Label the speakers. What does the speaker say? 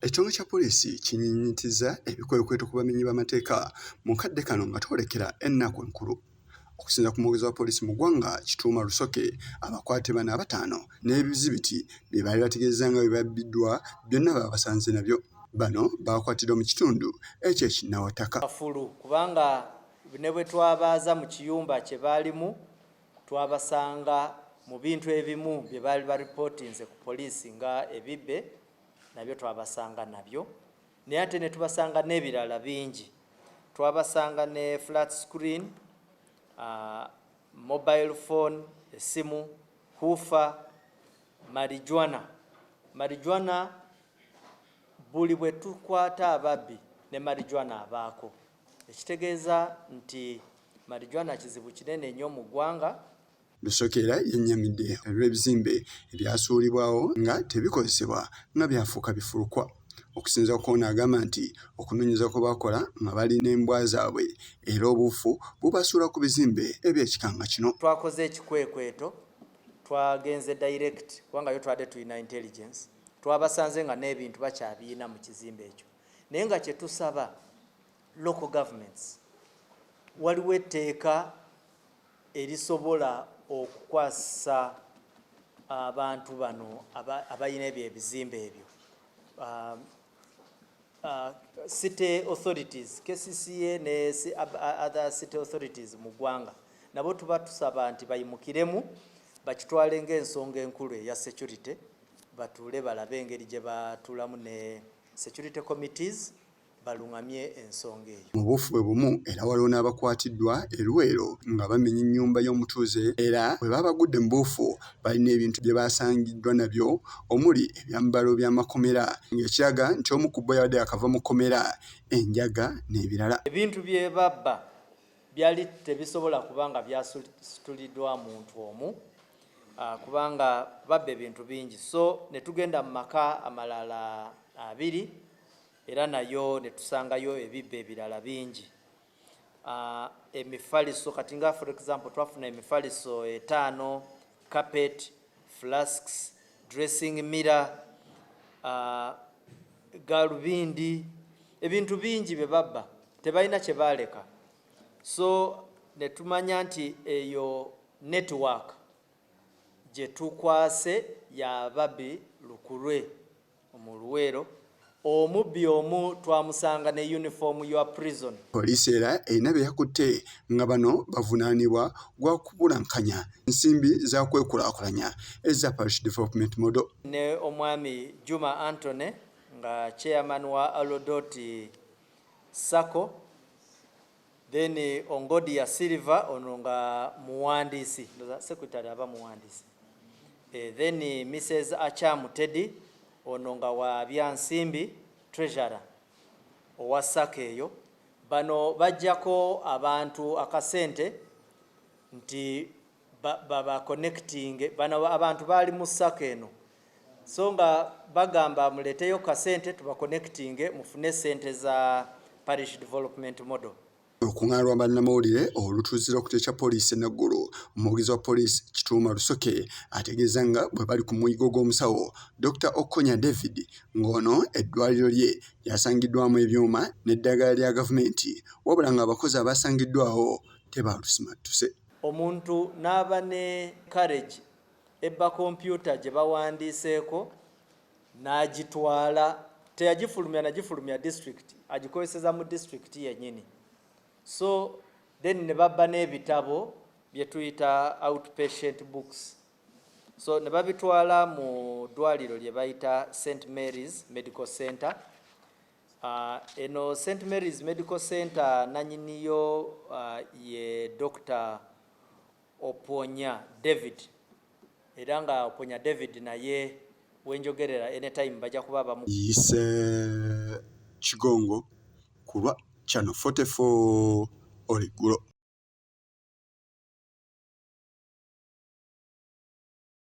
Speaker 1: Ekitongole kya poliisi kinyinyitizza ebikwekweto ku bamenyi b'amateeka mu kadde kano nga twolekera ennaku enkulu. Okusinziira ku mwogezi wa poliisi mu ggwanga Kituuma Rusoke, abakwate bano abataano n'ebizibiti bye baali bategeezezza nga bwe babbiddwa byonna baabasanze nabyo. Bano baakwatiddwa mu kitundu eky'e Kinnawataka.
Speaker 2: Kafulu kubanga ne bwe twabaaza mu kiyumba kye baalimu twabasanga mu bintu ebimu bye baali baripootinze ku poliisi nga ebibbe nabyo twabasanga nabyo naye ate ne tubasanga n'ebirala bingi. Twabasanga ne flat screen, mobile phone, essimu, hufa, marijuana. Marijuana buli bwe tukwata ababbi ne marijuana abaako, ekitegeeza nti marijuana kizibu kinene nnyo mu ggwanga.
Speaker 1: Lusoke era yennyamidde olw'ebizimbe ebyasuulibwawo nga tebikozesebwa nga byafuuka bifulukwa. Okusinziira ku ono agamba nti okunoonyereza kwe bakola nga bali n'embwa zaabwe era obuufu bubasuula ku bizimbe eby'ekika nga kino.
Speaker 2: Twakoze ekikwekweto, twagenze direct kubanga yo twabadde tulina intelligence, twabasanze nga n'ebintu bakyabiyina mu kizimbe ekyo naye nga kye tusaba local governments, waliwo etteeka erisobola okukwasisa abantu bano abalina ebyo ebizimbe ebyo, city authorities, KCCA ne other city authorities mu ggwanga, nabo tuba tusaba nti bayimukiremu bakitwale ng'ensonga enkulu eya security, batuule balabe engeri gye batuulamu ne security committees balungamye ensonga eyo.
Speaker 1: Mu buufu bwe bumu era waliwo n'abakwatiddwa e Luweero nga bamenya ennyumba y'omutuuze era bwe baabagudde mu buufu balina ebintu bye baasangiddwa nabyo omuli ebyambalo by'amakomera ng'ekiraga nti omu ku bo yabadde akava mu kkomera, enjaga n'ebirala.
Speaker 2: Ebintu bye babba byali tebisobola kuba nga byasituliddwa muntu omu kubanga babba ebintu bingi, so ne tugenda mu maka amalala abiri era nayo ne tusangayo ebibba ebirala bingi, emifaliso. Kati nga for example twafuna emifaliso etaano, carpet, flasks, dressing mirror, galubindi, ebintu bingi bye babba, tebalina kye baaleka. So ne tumanya nti eyo network gye tukwase y'ababbi lukulwe mu Luweero. Omubbi omu twamusanga ne uniform ya prison.
Speaker 1: Poliisi era erina be yakutte nga bano bavunaanibwa gwa kubulankanya nsimbi za kwekulaakulanya eza Parish Development Model.
Speaker 2: Ne omwami Juma Anthony nga chairman wa Alodoti Sacco, then Ongodia Silver ono nga muwandiisi, secretary aba muwandiisi, then Mrs Achamu Teddy ono nga wa byansimbi, treasurer owa Sacco eyo. Bano bajjako abantu akasente nti baba connecting. Bano abantu baali mu Sacco eno, so nga bagamba muleeteyo kasente tubaconnecting mufune sente za Parish Development Model.
Speaker 1: Olukuŋŋaana lwa bannamawulire olutuuzira ku kitebe kya poliisi e Naguru, omwogezi wa poliisi Kituuma Rusoke ategeeza nga bwe bali ku muyiggo gw'omusawo Dr. Okonya David ng'ono eddwaliro lye lyasangiddwamu ebyuma n'eddagala lya gavumenti wabula ng'abakozi abasangiddwawo tebaalusimattuse.
Speaker 2: Omuntu n'aba ne courage ebba kompyuta gye bawandiiseeko n'agitwala, teyagifulumya nagifulumya district, agikozeseza mu district yennyini. So then ne babba n'ebitabo bye tuyita outpatient books, so ne babitwala mu ddwaliro lye bayita St Mary's Medical Center. Eno St Mary's Medical Center nanyiniyo ye Dr Oponya David, era nga Oponya David naye wenjogerera anytime bajja kuba bamu.
Speaker 1: Yise Kigongo ku lwa Channel 44 olweggulo.